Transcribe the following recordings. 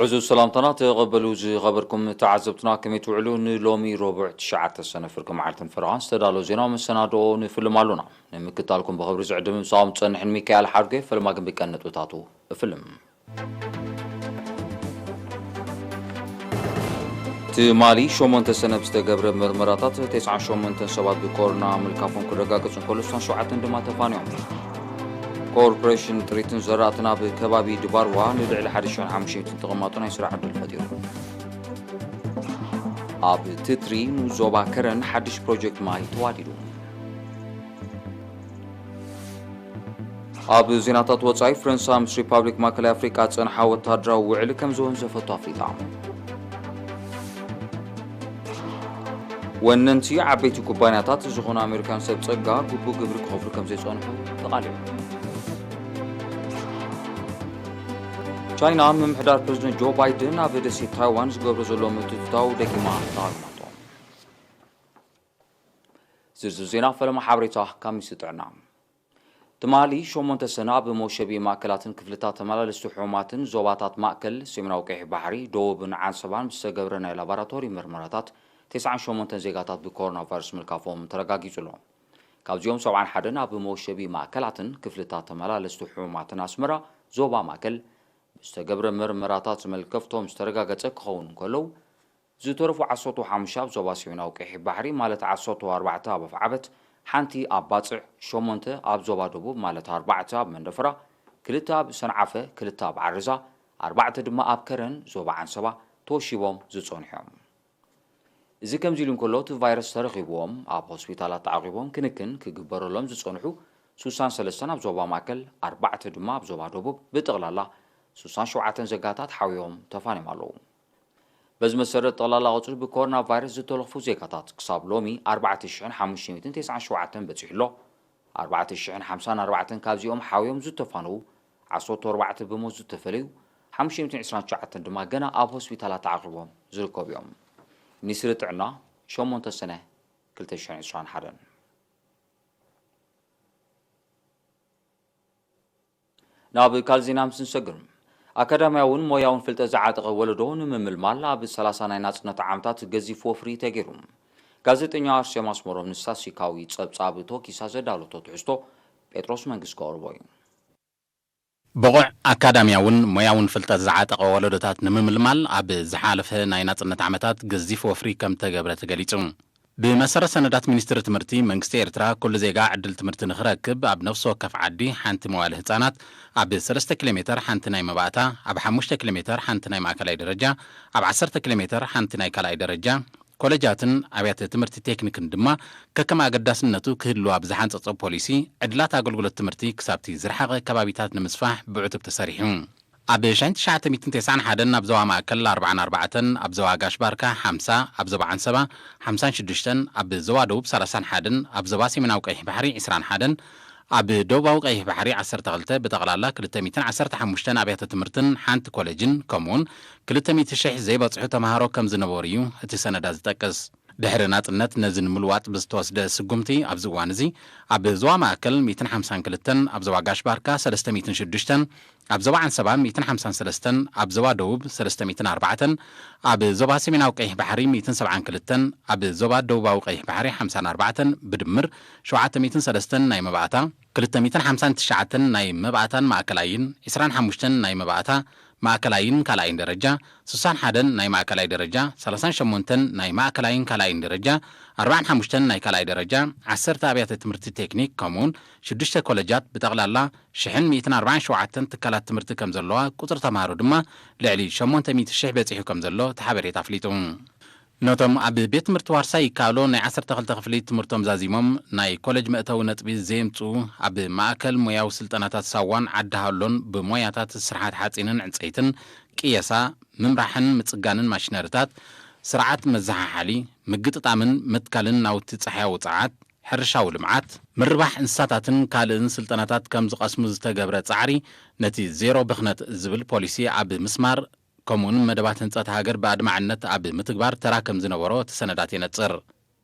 ዕዙዝ ሰላምታና ተቐበሉ ዝኸበርኩም ተዓዘብትና፣ ከመይ ትውዕሉ? ንሎሚ ረቡዕ ትሽዓተ ሰነ ፍርቂ መዓልትን ፈረቓን ዝተዳለወ ዜና መሰናድኦ ንፍልም ኣሎና። ንምክታልኩም ብኽብሪ ዝዕድም ምሳኹም ዝጸንሕን ሚካኤል ሓድገ። ፈለማ ግን ብቀንዲ ነጥብታቱ እፍልም። ትማሊ ሸሞንተ ሰነ ብዝተገብረ ምርመራታት ተስዓን ሸሞንተን ሰባት ብኮሮና ምልካፎም ክረጋገጹ እንከሎ፣ ስሳን ሸውዓተን ድማ ተፋንዮም። ኮርፖሬሽን ጥሪትን ዘራእትን ኣብ ከባቢ ድባርዋ ንልዕሊ ሓደ ሽሕን ሓሙሽተ ሚእትን ተቐማጦ ናይ ስራሕ ዕድል ፈጢሩ። ኣብ ትትሪ ንዞባ ከረን ሓድሽ ፕሮጀክት ማይ ተዋዲዱ። ኣብ ዜናታት ወጻኢ፣ ፈረንሳ ምስ ሪፓብሊክ ማእከላይ ኣፍሪቃ ዝጸንሓ ወታደራዊ ውዕል ከም ዝወንዘፈቶ ኣፍሊጣ። ወነንቲ ዓበይቲ ኩባንያታት ዝኾኑ ኣሜሪካውያን ሰብ ጸጋ ግቡእ ግብሪ ክኸፍሉ ከም ዘይጸንሑ ተቓሊዑ። ቻይና፣ ምምሕዳር ፕረዚደንት ጆ ባይደን ኣብ ደሴት ታይዋን ዝገብሮ ዘሎ ምትእትታው ደጊማ ተቓዊማቶ። ዝርዝር ዜና ፈለማ ሓበሬታ ካብ ሚኒስትሪ ጥዕና። ትማሊ ሸሞንተ ሰነ ኣብ መውሸቢ ማእከላትን ክፍልታት ተመላለስቲ ሕሙማትን ዞባታት ማእከል፣ ሰሜናዊ ቀይሕ ባሕሪ፣ ደቡብን ዓንሰባን ብዝተገብረ ናይ ላቦራቶሪ ምርመራታት፣ ተስዓን ሸሞንተን ዜጋታት ብኮሮና ቫይረስ ምልካፎም ተረጋጊጹ ኣሎ። ካብዚኦም ሰብዓን ሓደን ኣብ መውሸቢ ማእከላትን ክፍልታት ተመላለስቲ ሕሙማትን ኣስመራ ዞባ ማእከል ብዝተገብረ ምርመራታት መልከፍቶም ዝተረጋገጸ ክኸውን እንከለዉ፣ ዝተረፉ ዓሰርተ ሓሙሽተ ኣብ ዞባ ሰሜናዊ ቀይሕ ባሕሪ፣ ማለት ዓሰርተ ኣርባዕተ ኣብ ኣፍዓበት፣ ሓንቲ ኣብ ባጽዕ፣ ሸሞንተ ኣብ ዞባ ደቡብ፣ ማለት ኣርባዕተ ኣብ መንደፈራ፣ ክልተ ኣብ ሰንዓፈ፣ ክልተ ኣብ ዓረዛ፣ ኣርባዕተ ድማ ኣብ ከረን ዞባ ዓንሰባ ተወሺቦም ዝጸንሑ እዮም። እዚ ከምዚ ኢሉ እንከሎ፣ እቲ ቫይረስ ተረኺብዎም ኣብ ሆስፒታላት ተዓቂቦም ክንክን ክግበረሎም ዝጸንሑ ስሳን ሰለስተን ኣብ ዞባ ማእከል፣ ኣርባዕተ ድማ ኣብ ዞባ ደቡብ፣ ብጠቕላላ ስሳን ሸውዓተን ዜጋታት ሓውዮም ተፋንዮም ኣለዉ። በዚ መሰረት፣ ጠቕላላ ቁጽሪ ብኮሮና ቫይረስ ዝተለኽፉ ዜጋታት ክሳብ ሎሚ ኣርባዕተ ሽሕን ሓሙሽተ ሚእትን ተስዓን ሸውዓተን በጺሑ ኣሎ። ኣርባዕተ ሽሕን ሓምሳን ኣርባዕተን ካብዚኦም ሓውዮም ዝተፋነዉ፣ ዓሰርተ ኣርባዕተ ብሞት ዝተፈለዩ፣ ሓሙሽተ ሚእትን ዕስራን ትሽዓተን ድማ ገና ኣብ ሆስፒታላት ተዓቂቦም ዝርከቡ እዮም። ሚኒስትሪ ጥዕና፣ ሸሞንተ ሰነ ክልተ ሽሕን ዕስራን ሓደን። ናብ ካልእ ዜና ምስ ንሰግር፣ ኣካዳሚያውን ሞያውን ፍልጠት ዝዓጠቐ ወለዶ ንምምልማል ኣብ ሰላሳ ናይ ናጽነት ዓመታት ገዚፍ ወፍሪ ተገይሩ። ጋዜጠኛ ኣርሴማ ኣስመሮም ንስታስቲካዊ ጸብጻብ ቶኪሳ ዘዳለቶ ትሕዝቶ ጴጥሮስ መንግስ ከቕርቦ እዩ። ብቑዕ ኣካዳሚያውን ሞያውን ፍልጠት ዝዓጠቐ ወለዶታት ንምምልማል ኣብ ዝሓለፈ ናይ ናጽነት ዓመታት ገዚፍ ወፍሪ ከም ተገብረ ተገሊጹ። ብመሰረት ሰነዳት ሚኒስትሪ ትምህርቲ መንግስቲ ኤርትራ፣ ኩሉ ዜጋ ዕድል ትምህርቲ ንኽረክብ ኣብ ነፍሲ ወከፍ ዓዲ ሓንቲ መዋለ ህጻናት፣ ኣብ ሰለስተ ኪሎ ሜተር ሓንቲ ናይ መባእታ፣ ኣብ ሓሙሽተ ኪሎ ሜተር ሓንቲ ናይ ማእከላይ ደረጃ፣ ኣብ ዓሰርተ ኪሎ ሜተር ሓንቲ ናይ ካልኣይ ደረጃ፣ ኮለጃትን ኣብያተ ትምህርቲ ቴክኒክን ድማ ከከም ኣገዳስነቱ ክህልዋ ብዝሓንጸጾ ፖሊሲ፣ ዕድላት ኣገልግሎት ትምህርቲ ክሳብቲ ዝረሓቐ ከባቢታት ንምስፋሕ ብዕቱብ ተሰሪሑ። ኣብ ሻንት ትሽዓተ ሚእትን ተስዓን ሓደን ኣብ ዞባ ማእከል ኣርባዓን ኣርባዕተን፣ ኣብ ዞባ ጋሽ ባርካ ሓምሳ፣ ኣብ ዞባ ዓንሰባ ሓምሳን ሽዱሽተን፣ ኣብ ዞባ ደቡብ ሰላሳን ሓደን፣ ኣብ ዞባ ሰሜናዊ ቀይሕ ባሕሪ ዕስራን ሓደን፣ ኣብ ደቡባዊ ቀይሕ ባሕሪ ዓሰርተ ክልተ፣ ብጠቕላላ ክልተ ሚእትን ዓሰርተ ሓሙሽተን ኣብያተ ትምህርትን ሓንቲ ኮሌጅን፣ ከምኡውን ክልተ ሚእቲ ሽሕ ዘይበጽሑ ተማሃሮ ከም ዝነበሩ እዩ እቲ ሰነዳ ዝጠቅስ። ድሕሪ ናጽነት ነዚ ንምልዋጥ ብዝተወስደ ስጉምቲ፣ ኣብዚ እዋን እዚ ኣብ ዞባ ማእከል ሚእትን ሓምሳን ክልተን፣ ኣብ ዞባ ጋሽ ባርካ ሰለስተ ሚእትን ሽዱሽተን፣ ኣብ ዞባ ዓንሰባ ሚእትን ሓምሳን ሰለስተን፣ ኣብ ዞባ ደቡብ ሰለስተ ሚእትን ኣርባዕተን፣ ኣብ ዞባ ሰሜናዊ ቀይሕ ባሕሪ ሚእትን ሰብዓን ክልተን፣ ኣብ ዞባ ደቡባዊ ቀይሕ ባሕሪ ሓምሳን ኣርባዕተን፣ ብድምር ሸውዓተ ሚእትን ሰለስተን ናይ መባእታ፣ ክልተ ሚእትን ሓምሳን ትሽዓተን ናይ መባእታን ማእከላይን፣ ዕስራን ሓሙሽተን ናይ መባእታ፣ ማእከላይን ካልኣይን ደረጃ፣ ስሳን ሓደን ናይ ማእከላይ ደረጃ፣ ሰላሳን ሸሞንተን ናይ ማእከላይን ካልኣይን ደረጃ፣ ኣርባዓን ሓሙሽተን ናይ ካልኣይ ደረጃ፣ ዓሰርተ ኣብያተ ትምህርቲ ቴክኒክ፣ ከምኡውን ሽዱሽተ ኮለጃት፣ ብጠቕላላ ሽሕን ሚእትን ኣርባዓን ሸውዓተን ትካላት ትምህርቲ ከም ዘለዋ፣ ቁጽሪ ተማሃሮ ድማ ልዕሊ ሸሞንተ ሚእቲ ሽሕ በጺሑ ከም ዘሎ እቲ ሓበሬታ ኣፍሊጡ። ነቶም ኣብ ቤት ትምህርቲ ዋርሳይ ይከኣሎ ናይ ዓሰርተ ክልተ ክፍሊ ትምህርቶም ዛዚሞም፣ ናይ ኮለጅ መእተዊ ነጥቢ ዘየምጽኡ፣ ኣብ ማእከል ሞያዊ ስልጠናታት ሳዋን ዓዲ ሃሎን ብሞያታት ስርሓት ሓጺንን ዕንጸይትን፣ ቅየሳ፣ ምምራሕን ምጽጋንን ማሽነሪታት፣ ስርዓት መዘሓሓሊ፣ ምግጥጣምን ምትካልን ናውቲ ጸሓያዊ ጸዓት፣ ሕርሻዊ ልምዓት፣ ምርባሕ እንስሳታትን ካልእን ስልጠናታት ከም ዝቐስሙ ዝተገብረ ጻዕሪ፣ ነቲ ዜሮ ብኽነት ዝብል ፖሊሲ ኣብ ምስማር፣ ከምኡውን መደባት ህንጸት ሃገር ብኣድማዕነት ኣብ ምትግባር ተራ ከም ዝነበሮ እቲ ሰነዳት የነጽር።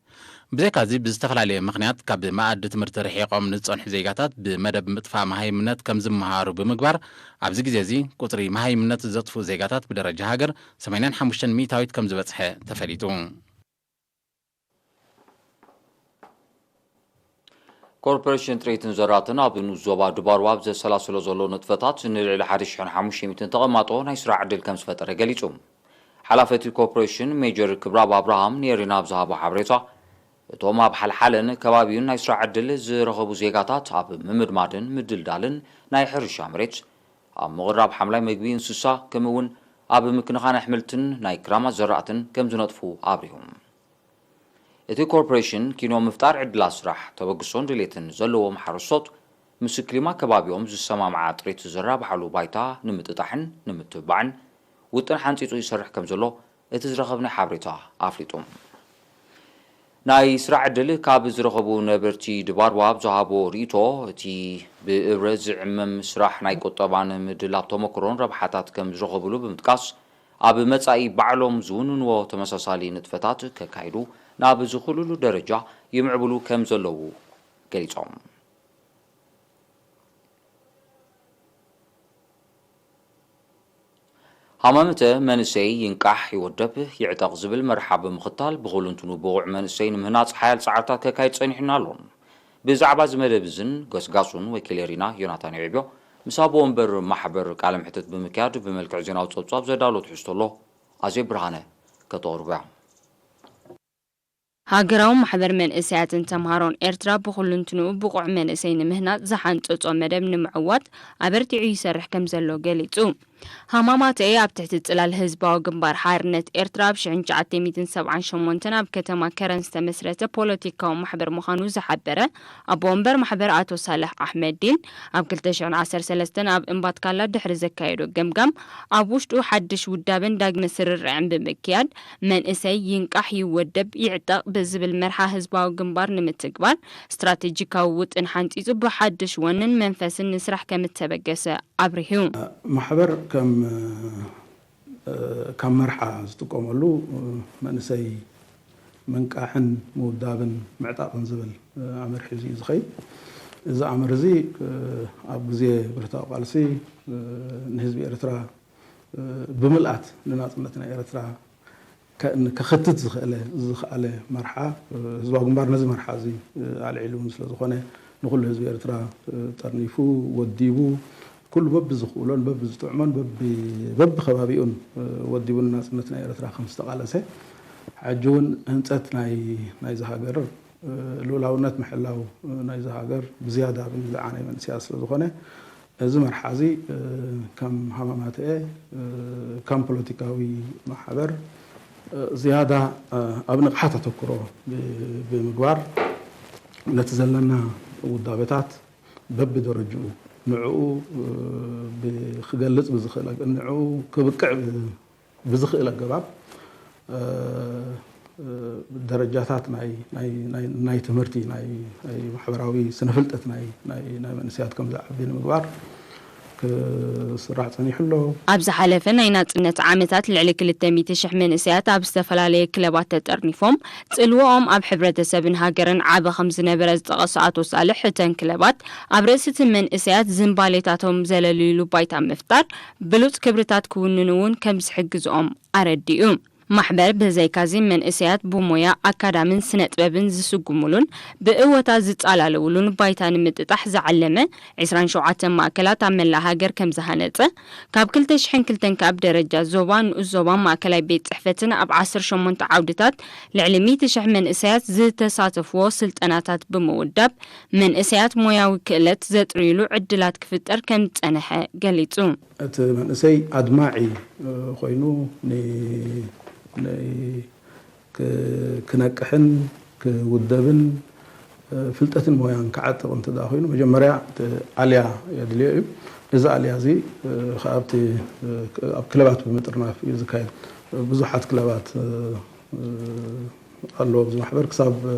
ብዘይካዚ ብዝተፈላለየ ምኽንያት ካብ መኣዲ ትምህርቲ ርሒቖም ንዝጸንሑ ዜጋታት ብመደብ ምጥፋእ መሃይምነት ከም ዝመሃሩ ብምግባር ኣብዚ ግዜ እዚ ቁጽሪ መሃይምነት ዘጥፍኡ ዜጋታት ብደረጃ ሃገር ሰማንያን ሓሙሽተን ሚእታዊት ከም ዝበጽሐ ተፈሊጡ። ኮርፖሬሽን ጥሪትን ዘራትን ኣብ ንኡስ ዞባ ድባርዋ ኣብ ዘሰላስሎ ዘሎ ንጥፈታት ንልዕሊ ሓደ ሽሕን ሓሙሽተ ሚእትን ተቐማጦ ናይ ስራሕ ዕድል ከም ዝፈጠረ ገሊጹ። ሓላፊ እቲ ኮርፖሬሽን ሜጀር ክብረኣብ ኣብርሃም ንኤሪና ኣብ ዝሃቦ ሓበሬታ፣ እቶም ኣብ ሓልሓለን ከባቢኡን ናይ ስራሕ ዕድል ዝረኸቡ ዜጋታት ኣብ ምምድማድን ምድልዳልን ናይ ሕርሻ መሬት፣ ኣብ ምቕራብ ሓምላይ መግቢ እንስሳ፣ ከምኡ እውን ኣብ ምክንኻን ኣሕምልትን ናይ ክራማት ዘራእትን ከም ዝነጥፉ ኣብሪሁ። እቲ ኮርፖሬሽን ኪኖ ምፍጣር ዕድላት ስራሕ፣ ተበግሶን ድሌትን ዘለዎም ሓረስቶት፣ ምስ ክሊማ ከባቢኦም ዝሰማምዓ ጥሪት ዝራብሓሉ ባይታ ንምጥጣሕን ንምትብባዕን ውጥን ሓንጺጹ ይሰርሕ ከም ዘሎ እቲ ዝረኸብናዮ ሓበሬታ ኣፍሊጡ። ናይ ስራሕ ዕድል ካብ ዝረኸቡ ነበርቲ ድባርዋ ኣብ ዝሃቦ ርእይቶ፣ እቲ ብእብረ ዝዕመም ስራሕ ናይ ቁጠባን ምድላብ ተመክሮን ረብሓታት ከም ዝረኸብሉ ብምጥቃስ፣ ኣብ መጻኢ ባዕሎም ዝውንንዎ ተመሳሳሊ ንጥፈታት ከካይዱ ናብ ዝኽእልሉ ደረጃ ይምዕብሉ ከም ዘለዉ ገሊጾም። ሃማመተ መንእሰይ ይንቃሕ፣ ይወደብ፣ ይዕጠቕ ዝብል መርሓ ብምኽታል ብኹልንትኑ ብቑዕ መንእሰይ ንምህናጽ ሓያል ጻዕርታት ከካይድ ጸኒሑን ኣሎን። ብዛዕባ እዚ መደብ እዝን ገስጋሱን ወኪል ኤሪና ዮናታን የዕብዮ ምስ ኣቦ ወንበር ማሕበር ቃለ መሕትት ብምክያድ ብመልክዕ ዜናዊ ጸብጻብ ዘዳሎ ትሕዝቶ ኣሎ። ኣዜብ ብርሃነ ከተቕርቦ እያ። ሃገራዊ ማሕበር መንእሰያትን ተምሃሮን ኤርትራ ብኹልንትንኡ ብቑዕ መንእሰይ ንምህናጽ ዝሓንጸጾ መደብ ንምዕዋት ኣበርቲዑ ይሰርሕ ከም ዘሎ ገሊጹ። ሃማማተኤ ኣብ ትሕቲ ጽላል ህዝባዊ ግንባር ሓርነት ኤርትራ ኣብ ሽሕን ትሽዓተ ሚእትን ሰብዓን ሸሞንተን ኣብ ከተማ ከረን ዝተመስረተ ፖለቲካዊ ማሕበር ምዃኑ ዝሓበረ ኣቦ ወንበር ማሕበር ኣቶ ሳልሕ ኣሕመዲን፣ ኣብ ክልተ ሽሕን ዓሰርተ ሰለስተን ኣብ እምባትካላ ድሕሪ ዘካየዶ ገምጋም፣ ኣብ ውሽጡ ሓድሽ ውዳበን ዳግመ ስርርዕን ብምክያድ፣ መንእሰይ ይንቃሕ፣ ይወደብ፣ ይዕጠቕ ብዝብል መርሓ ህዝባዊ ግንባር ንምትግባር ስትራቴጂካዊ ውጥን ሓንጺጹ ብሓድሽ ወንን መንፈስን ንስራሕ ከም እተበገሰ ኣብሪሁ። ማሕበር ከም፣ እ፣ ካብ መርሓ ዝጥቀመሉ፣ እ፣ መንእሰይ ምንቃሕን ምውዳብን ምዕጣቕን ዝብል፣ እ፣ ኣምር ሒዙ እዩ ዝኸይድ። እዚ ኣምር እዚ፣ እ፣ ኣብ ግዜ ብረታዊ ቃልሲ፣ እ፣ ንህዝቢ ኤርትራ፣ እ፣ ብምልኣት ንናጽነት ናይ ኤርትራ ከ-፣ ከኸትት ዝኽእለ፣ ዝኸኣለ መርሓ፣ እ፣ ህዝባዊ ግንባር ነዚ መርሓ እዚ፣ እ፣ ኣልዒሉ እውን ስለ ዝኾነ፣ ንኹሉ ህዝቢ ኤርትራ፣ እ፣ ጠርኒፉ፣ ወዲቡ፣ ኩሉ በብዝኽእሎን በብዝጥዕሞን በቢ-፣ በብኸባቢኡን፣ እ፣ ወዲቡ ንናጽነት ናይ ኤርትራ ከም ዝተቓለሰ፣ ሕጂ እውን ህንጸት ናይ፣ ናይዚ ሃገር፣ እ፣ ልኡላውነት ምሕላው፣ እ፣ ናይዚ ሃገር ብዝያዳ ኣብ እንግልዓ ናይ መንእሰያት ስለ ዝኾነ፣ እዚ መርሓ እዚ፣ እ፣ ከም ሃማማተኤ፣ እ፣ ከም ፖለቲካዊ ማሕበር፣ እ፣ ዝያዳ፣ እ፣ ኣብ ንቕሓት ኣተኩሮ ብ-፣ ብምግባር ነቲ ዘለና ውዳበታት በብደረጅኡ ንዕኡ፣ እ፣ ብ-፣ ክገልጽ ብዝኽእል ኣገ-፣ ንዕኡ ክብቅዕ ብ-፣ ብዝኽእል ኣገባብ፣ እ፣ እ፣ ደረጃታት ናይ፣ ናይ፣ ናይ፣ ናይ ትምህርቲ፣ ናይ፣ ናይ ማሕበራዊ ስነ-ፍልጠት ናይ፣ ናይ፣ ናይ መንእሰያት ከም ዝዓቢ ንምግባር ክስራሕ ጸኒሑ ኣሎ። ኣብ ዝሓለፈ ናይ ናጽነት ዓመታት ልዕሊ ክልተ ሚእቲ ሽሕ መንእሰያት ኣብ ዝተፈላለየ ክለባት ተጠርኒፎም፣ ጽልዋኦም ኣብ ሕብረተሰብን ሃገርን ዓቢ ከም ዝነበረ ዝጠቐሱ ኣቶ ሳልሕ፣ እተን ክለባት ኣብ ርእሲ እቲ መንእሰያት ዝንባሌታቶም ዘለልይሉ ባይታ ምፍጣር፣ ብሉጽ ክብርታት ክውንኑ እውን ከም ዝሕግዝኦም ኣረዲኡ። ማሕበር ብዘይካዚ መንእሰያት ብሞያ ኣካዳምን ስነ ጥበብን ዝስጉሙሉን ብእወታ ዝጻላለውሉን ባይታ ንምጥጣሕ ዝዓለመ ዕስራን ሸውዓተን ማእከላት ኣብ መላእ ሃገር ከም ዝሃነጸ፣ ካብ ክልተ ሽሕን ክልተን ካብ ደረጃ ዞባ ንኡስ ዞባ ማእከላይ ቤት ጽሕፈትን ኣብ ዓሰርተ ሸሞንተ ዓውድታት ልዕሊ ሚእቲ ሽሕ መንእሰያት ዝተሳተፍዎ ስልጠናታት ብምውዳብ መንእሰያት ሞያዊ ክእለት ዘጥርዩሉ ዕድላት ክፍጠር ከም ዝጸንሐ ገሊጹ። እቲ መንእሰይ ኣድማዒ፣ እ፣ ኮይኑ ን-፣ ን-፣ ክ-፣ ክነቅሕን ክውደብን፣ እ፣ ፍልጠትን ሞያን ክዓጥቕ እንተ ደኣ ኮይኑ፣ መጀመርያ እቲ ኣልያ የድልዮ እዩ። እዚ ኣልያ እዚ፣ እ፣ ከኣ ኣብቲ፣ እ፣ ኣብ ክለባት ብምጥርናፍ እዩ ዝካየድ። ብዙሓት ክለባት፣ እ፣ እ፣ ኣለዎ ኣብዚ ማሕበር። ክሳብ፣ እ፣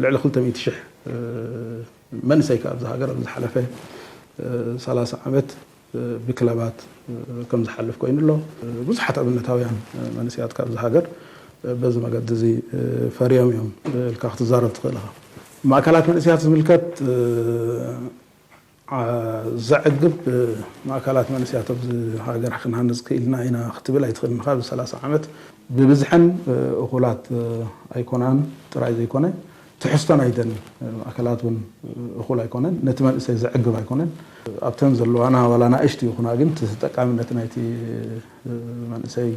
ልዕሊ ክልተ ሚእቲ ሽሕ፣ እ፣ መንእሰይ ከኣ ኣብዚ ሃገር ኣብ ዝሓለፈ፣ እ፣ ሰላሳ ዓመት ብክለባት ከም ዝሓልፍ ኮይኑ ኣሎ። ብዙሓት ኣብነታውያን መንእሰያት ካብዚ ሃገር በዚ መገዲ እዚ ፈርዮም እዮም ኢልካ ክትዛረብ ትኽእል ኢኻ። ማእከላት መንእሰያት ዝምልከት ዓ-፣ ዘዕግብ ማእከላት መንእሰያት ኣብዚ ሃገር ክንሃንጽ ክኢልና ኢና ክትብል ኣይትኽእልን ኢኻ። ኣብዚ ሰላሳ ዓመት ብብዝሐን እኹላት ኣይኮናን ጥራይ ዘይኮነ ትሕዝቶ ናይተን ማእከላት እውን እኹል ኣይኮነን። ነቲ መንእሰይ ዘዕግብ ኣይኮነን። ኣብተን ዘለዋና ዋላ ናእሽቱ ይኹና ግን እቲ ተጠቃምነት ናይቲ መንእሰይ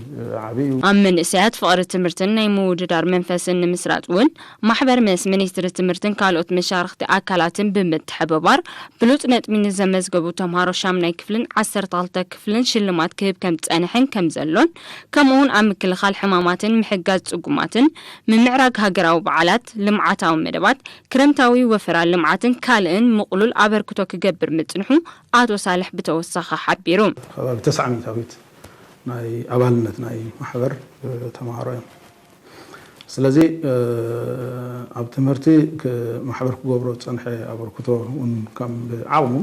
ዓቢ እዩ። ኣብ መንእሰያት ፍቕሪ ትምህርትን ናይ ምውድዳር መንፈስን ንምስራጽ እውን ማሕበር ምስ ሚኒስትሪ ትምህርትን ካልኦት መሻርኽቲ ኣካላትን ብምትሕብባር ብሉጽ ነጥቢ ንዘመዝገቡ ተምሃሮ ሻምናይ ክፍልን ዓሰርተ ክልተ ክፍልን ሽልማት ክህብ ከም ዝጸንሐን ከም ዘሎን፣ ከምኡውን ኣብ ምክልኻል ሕማማትን ምሕጋዝ ጽጉማትን፣ ምምዕራግ ሃገራዊ በዓላት፣ ልምዓታዊ መደባት፣ ክረምታዊ ወፈራ ልምዓትን ካልእን ምቕሉል ኣበርክቶ ክገብር ምጽንሑ ኣቶ ሳልሕ ብተወሳኺ ሓቢሩ። ከባቢ ተስዓ ሚእታዊት ናይ ኣባልነት ናይ ማሕበር ተምሃሮ እዮም። ስለዚ ኣብ ትምህርቲ ማሕበር ክገብሮ ዝጸንሐ ኣበርክቶ እውን ከም ዓቕሙ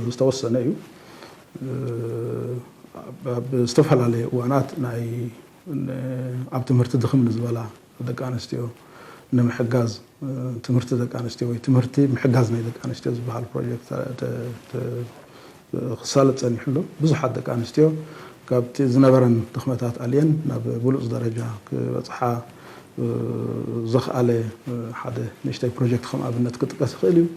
ዝተወሰነ እዩ። ኣብ ዝተፈላለየ እዋናት ናይ ኣብ ትምህርቲ ድኽም ንዝበላ ደቂ ኣንስትዮ ንምሕጋዝ፣ ትምህርቲ ደቂ ኣንስትዮ ወይ ትምህርቲ ምሕጋዝ ናይ ደቂ ኣንስትዮ ዝበሃል ፕሮጀክት ተ-፣ ተ-፣ ክሳለጥ ጸኒሑ ኣሎ። ብዙሓት ደቂ ኣንስትዮ ካብቲ ዝነበረን ድኽመታት ኣልየን ናብ ብሉጽ ደረጃ ክበጽሓ ዘኽኣለ ሓደ ንእሽተይ ፕሮጀክት ከም ኣብነት ክጥቀስ ይኽእል እዩ።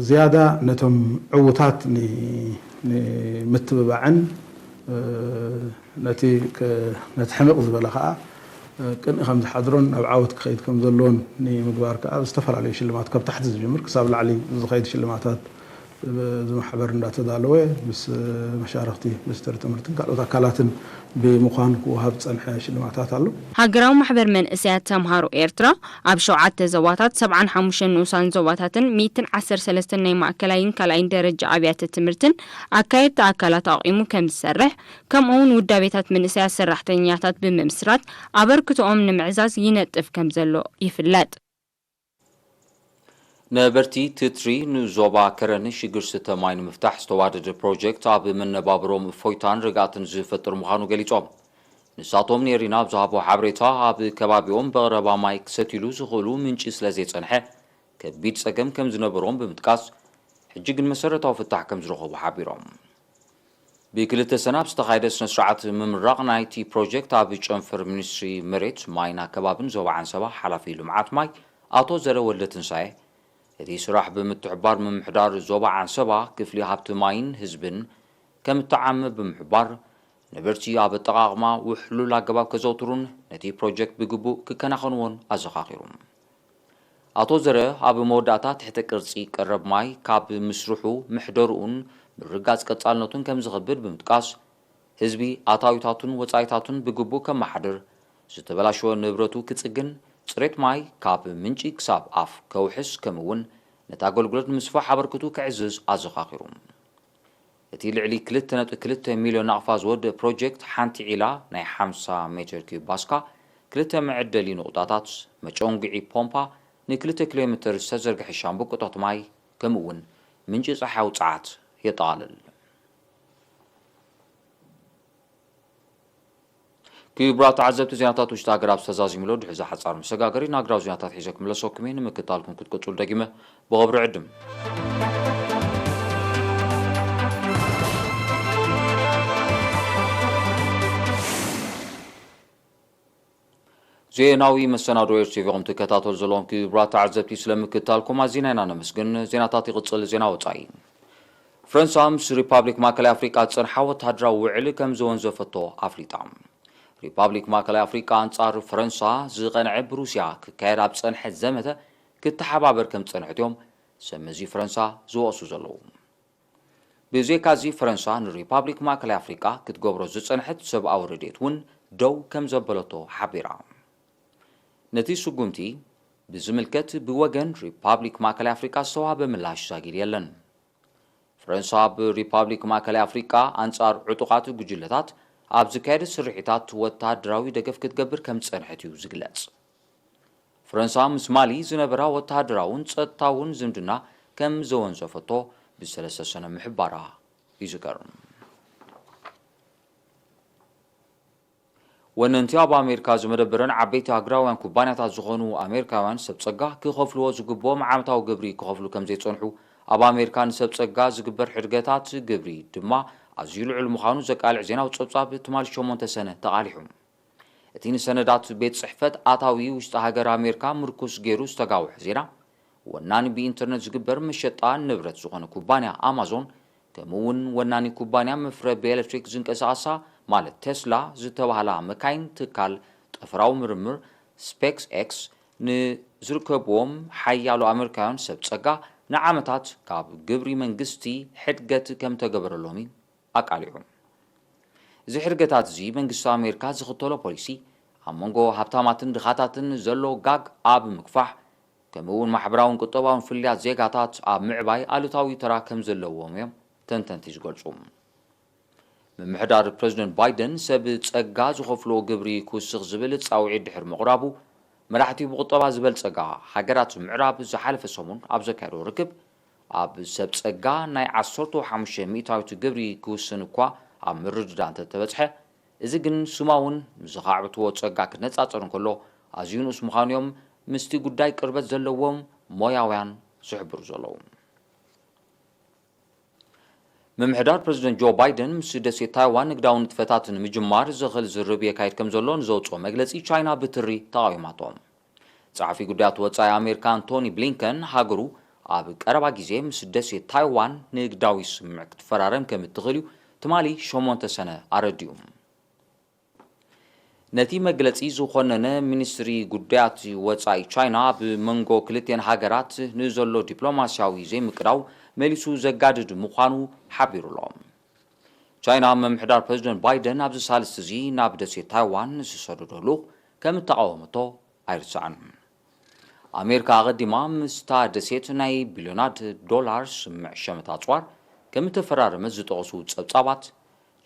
ዝያዳ ነቶም ዕዉታት ን-፣ ንምትብባዕን ነቲ ከ-፣ ነቲ ሕምቕ ዝበለ ከኣ ቅንኢ ከም ዝሓድሮን ናብ ዓወት ክኸይድ ከም ዘለዎን ንምግባር ከኣ ዝተፈላለዩ ሽልማት ካብ ታሕቲ ዝጅምር ክሳብ ላዕሊ ዝኸይድ ሽልማታት እዚ ማሕበር እንዳተዳለወ ምስ መሻርኽቲ ሚኒስትሪ ትምህርትን ካልኦት ኣካላትን ብምዃን ክወሃብ ዝጸንሐ ሽልማታት ኣሎ። ሃገራዊ ማሕበር መንእሰያት ተምሃሮ ኤርትራ ኣብ ሸውዓተ ዞባታት፣ ሰብዓን ሓሙሽተን ንኡሳን ዞባታትን ሚእትን ዓሰርተ ሰለስተን ናይ ማእከላይን ካልኣይን ደረጃ ኣብያተ ትምህርትን ኣካየድቲ ኣካላት ኣቑሙ ከም ዝሰርሕ፣ ከምኡውን ውዳቤታት መንእሰያት ሰራሕተኛታት ብምምስራት ኣበርክቶኦም ንምዕዛዝ ይነጥፍ ከም ዘሎ ይፍለጥ። ነበርቲ ትትሪ ንዞባ ከረን ሽግር ስተ ማይ ንምፍታሕ ዝተዋደደ ፕሮጀክት ኣብ መነባብሮም እፎይታን ርግኣትን ዝፈጥር ምዃኑ ገሊጾም። ንሳቶም ንኤሪና ኣብ ዝሃቦ ሓበሬታ፣ ኣብ ከባቢኦም ብቐረባ ማይ ክሰትይሉ ዝኽእሉ ምንጪ ስለ ዘይጸንሐ ከቢድ ጸገም ከም ዝነበሮም ብምጥቃስ፣ ሕጂ ግን መሰረታዊ ፍታሕ ከም ዝረኸቡ ሓቢሮም። ብክልተ ሰነ ኣብ ዝተኻየደ ስነ ስርዓት ምምራቕ ናይቲ ፕሮጀክት ኣብ ጨንፈር ሚኒስትሪ መሬት ማይን ኣከባብን ዞባ ዓንሰባ ሓላፊ ልምዓት ማይ ኣቶ ዘረ ወልደትንሳኤ፣ እቲ ስራሕ ብምትሕብባር ምምሕዳር ዞባ ዓንሰባ ክፍሊ ሃብቲ ማይን ህዝብን ከምተዓመ ብምሕባር፣ ነበርቲ ኣብ ኣጠቓቕማ ውሕሉል ኣገባብ ከዘውትሩን ነቲ ፕሮጀክት ብግቡእ ክከናኸንዎን ኣዘኻኺሩ። ኣቶ ዘረ ኣብ መወዳእታ ትሕተ ቅርጺ ቀረብ ማይ ካብ ምስርሑ ምሕደርኡን ምርግጋጽ ቀጻልነቱን ከም ዝኸብድ ብምጥቃስ፣ ህዝቢ ኣታዊታቱን ወጻኢታቱን ብግቡእ ከመሓድር፣ ዝተበላሸወ ንብረቱ ክጽግን፣ ጽሬት ማይ ካብ ምንጪ ክሳብ ኣፍ ከውሕስ፣ ከምኡ'ውን ነቲ ኣገልግሎት ንምስፋሕ ኣበርክቱ ከዕዝዝ ኣዘኻኺሩ። እቲ ልዕሊ ክልተ ነጥቢ ክልተ ሚልዮን ናቕፋ ዝወድእ ፕሮጀክት ሓንቲ ዒላ ናይ ሓምሳ ሜትር ኪዩብ ባስካ፣ ክልተ መዐደሊ ንቑጣታት፣ መጨንጉዒ ፖምፓ፣ ንክልተ ኪሎ ሜትር ዝተዘርግሐ ሻምብቆታት ማይ፣ ከምኡ'ውን ምንጪ ጸሓያዊ ጸዓት የጠቓልል። ክቡራት ተዓዘብቲ፣ ዜናታት ውሽጢ ሃገር ኣብዚ ተዛዚሙ ኣሎ። ድሕሪ እዚ ሓጻር መሰጋገሪ ንሃገራዊ ዜናታት ሒዘ ክምለሰኩም እየ። ንምክትታልኩም ክትቅጽሉ ደጊመ ብኽብሪ ዕድም። ዜናዊ መሰናዶ ኤር ቲ ቪ ኹም ትከታተሉ ዘለኹም ክቡራት ተዓዘብቲ፣ ስለ ምክትታልኩም ኣዚና ኢና ነመስግን። ዜናታት ይቕጽል። ዜና ወጻኢ። ፈረንሳ ምስ ሪፓብሊክ ማእከላይ ኣፍሪቃ ዝጸንሓ ወተሃደራዊ ውዕል ከም ዘወንዘፈቶ ኣፍሊጣ። ሪፓብሊክ ማእከላይ ኣፍሪቃ ኣንጻር ፈረንሳ ዝቐንዐ ብሩስያ ክካየድ ኣብ ዝጸንሐ ዘመተ ክተሓባበር ከም ዝጸንሐት እዮም ሰብ መዚ ፈረንሳ ዝወቕሱ ዘለዉ። ብዘይካዚ ፈረንሳ ንሪፓብሊክ ማእከላይ ኣፍሪቃ ክትገብሮ ዝጸንሐት ሰብኣዊ ረድኤት እውን ደው ከም ዘበለቶ ሓቢራ። ነቲ ስጉምቲ ብዝምልከት ብወገን ሪፓብሊክ ማእከላይ ኣፍሪቃ ዝተዋህበ ምላሽ ዛጊድ የለን። ፈረንሳ ኣብ ሪፓብሊክ ማእከላይ ኣፍሪቃ ኣንጻር ዕጡቓት ጉጅለታት ኣብ ዝካየድ ስርሒታት ወተሃደራዊ ደገፍ ክትገብር ከም ዝጸንሐት እዩ ዝግለጽ። ፈረንሳ ምስ ማሊ ዝነበራ ወተሃደራውን ጸጥታውን ዝምድና ከም ዘወንዘፈቶ ብሰለስተ ሰነ ምሕባራ ይዝከር። ወነንቲ ኣብ ኣሜሪካ ዝመደበረን ዓበይቲ ሃገራውያን ኩባንያታት ዝኾኑ ኣሜሪካውያን ሰብ ጸጋ ክኸፍልዎ ዝግብኦም ዓመታዊ ግብሪ ክኸፍሉ ከም ዘይጸንሑ፣ ኣብ ኣሜሪካ ንሰብ ጸጋ ዝግበር ሕድገታት ግብሪ ድማ ኣዝዩ ልዑል ምዃኑ ዘቃልዕ ዜናዊ ጸብጻብ ትማሊ ሸሞንተ ሰነ ተቓሊሑ። እቲ ንሰነዳት ቤት ጽሕፈት ኣታዊ ውሽጢ ሃገር ኣሜሪካ ምርኩስ ገይሩ ዝተጋውሐ ዜና፣ ወናኒ ብኢንተርነት ዝግበር መሸጣ ንብረት ዝኾነ ኩባንያ ኣማዞን፣ ከምኡ እውን ወናኒ ኩባንያ መፍረ ብኤሌክትሪክ ዝንቀሳቐሳ ማለት ቴስላ ዝተባህላ መካይን ትካል ጠፈራዊ ምርምር ስፔክስ ኤክስ ንዝርከብዎም ሓያሎ ኣሜሪካውያን ሰብ ጸጋ ንዓመታት ካብ ግብሪ መንግስቲ ሕድገት ከም ተገበረሎም እዩ ኣቃሊዑ። እዚ ሕድገታት እዚ መንግስቲ ኣሜሪካ ዝኽተሎ ፖሊሲ ኣብ መንጎ ሃብታማትን ድኻታትን ዘሎ ጋግ ኣብ ምግፋሕ፣ ከምኡ እውን ማሕበራውን ቁጠባውን ፍልልያት ዜጋታት ኣብ ምዕባይ ኣሉታዊ ተራ ከም ዘለዎም እዮም ተንተንቲ ዝገልጹ። ምምሕዳር ፕረዚደንት ባይደን ሰብ ጸጋ ዝኸፍልዎ ግብሪ ክውስኽ ዝብል ጻውዒት ድሕሪ ምቕራቡ፣ መራሕቲ ብቁጠባ ዝበልጸጋ ሃገራት ምዕራብ ዝሓለፈ ሰሙን ኣብ ዘካየዶ ርክብ፣ ኣብ ሰብ ጸጋ ናይ ዓሰርተ ሓሙሽተ ሚእታዊት ግብሪ ክውስን እኳ ኣብ ምርድዳእ እንተተበጽሐ፣ እዚ ግን ስማውን ምስ ዘኻዕብትዎ ጸጋ ክነጻጸር እንከሎ ኣዝዩ ንኡስ ምዃኑ እዮም ምስቲ ጉዳይ ቅርበት ዘለዎም ሞያውያን ዝሕብሩ ዘለዉ። ምምሕዳር ፕረዚደንት ጆ ባይደን ምስ ደሴት ታይዋን ንግዳዊ ንጥፈታት ንምጅማር ዘኽእል ዝርርብ የካይድ ከም ዘሎ ንዘውፅኦ መግለፂ ቻይና ብትሪ ተቓዊማቶ። ጸሓፊ ጉዳያት ወጻኢ ኣሜሪካ ኣንቶኒ ብሊንከን ሃገሩ ኣብ ቀረባ ግዜ ምስ ደሴት ታይዋን ንግዳዊ ስምምዕ ክትፈራረም ከም እትኽእል እዩ ትማሊ ሸሞንተ ሰነ ኣረዲኡ። ነቲ መግለጺ ዝኾነነ ሚኒስትሪ ጉዳያት ወጻኢ ቻይና፣ ኣብ መንጎ ክልቲኤን ሃገራት ንዘሎ ዲፕሎማስያዊ ዘይምቅዳው መሊሱ ዘጋድድ ምዃኑ ሓቢሩ ኣሎ። ቻይና፣ ምምሕዳር ፕረዚደንት ባይደን ኣብዚ ሳልስቲ እዚ ናብ ደሴት ታይዋን ዝሰደዶ ልኡኽ ከም እተቓወመቶ ኣይርሳዕን። ኣሜሪካ ኣቐዲማ ምስታ ደሴት ናይ ቢልዮናት ዶላር ስምምዕ ሸመታ ኣጽዋር ከም እተፈራረመት ዝጠቐሱ ጸብጻባት፣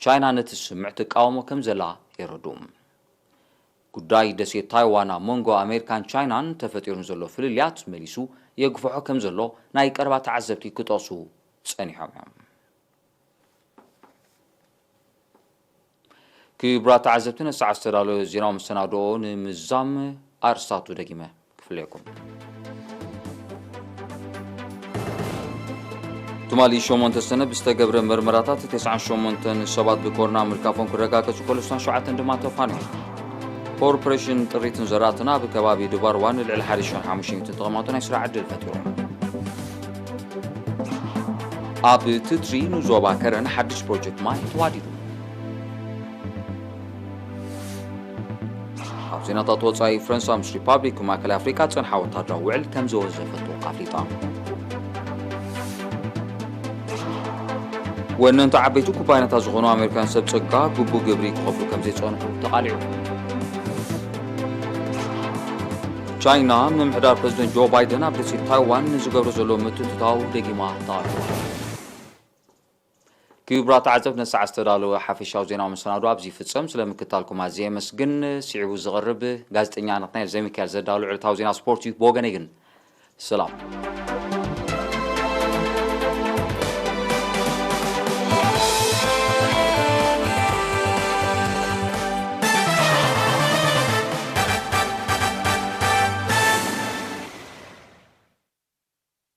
ቻይና ነቲ ስምምዕ ትቃወሞ ከም ዘላ የረድኡ። ጉዳይ ደሴት ታይዋን ኣብ መንጎ ኣሜሪካን ቻይናን ተፈጢሩ ዘሎ ፍልልያት መሊሱ የግፍሖ ከም ዘሎ ናይ ቀረባ ተዓዘብቲ ክጠቕሱ ጸኒሖም እዮም። ክቡራት ተዓዘብቲ፣ ነቲ ሰዓት ዝተዳለወ ዜናዊ መሰናድኦ ንምዛም ኣርእስታቱ ደጊመ ክፍለየኩም። ትማሊ ሸሞንተ ሰነ ብዝተገብረ መርመራታት፣ ተስዓን ሸሞንተን ሰባት ብኮሮና ምልካፎም ክረጋገጹ ከሎ፣ ዕስራን ሸውዓተን ድማ ተፋንዮም። ኮርፖሬሽን ጥሪትን ዘራእትን ኣብ ከባቢ ድባርዋ ንልዕሊ ሓደ ሽሕን ሓሙሽተ ሚእትን ተቐማጦ ናይ ስራሕ ዕድል ፈጢሩ። ኣብ ትትሪ ንዞባ ከረን ሓድሽ ፕሮጀክት ማይ ተዋዲዱ። ኣብ ዜናታት ወጻኢ፣ ፈረንሳ ምስ ሪፓብሊክ ማእከላይ ኣፍሪቃ ዝጸንሓ ወታደራዊ ውዕል ከም ዘወዘፈቶ ኣፍሊጣ። ወነንቲ ዓበይቲ ኩባንያታት ዝኾኑ ኣሜሪካውያን ሰብ ጸጋ ግቡእ ግብሪ ክኸፍሉ ከም ዘይጸንሑ ተቓሊዑ። ቻይና፣ ምምሕዳር ፕረዚደንት ጆ ባይደን ኣብ ደሴት ታይዋን ንዝገብሮ ዘሎ ምትእትታው ደጊማ ተቓሊዑ። ክቡራት ተዓዘብቲ፣ ነቲ ሰዓት ዝተዳለወ ሓፈሻዊ ዜናዊ መሰናዶ ኣብዚ ይፍጸም። ስለ ምክታልኩም ኣዝየ የመስግን። ስዒቡ ዝቐርብ ጋዜጠኛ ናትናኤል ዘሚካኤል ዘዳሉ ዕለታዊ ዜና ስፖርት እዩ። ብወገነይ ግን ሰላም።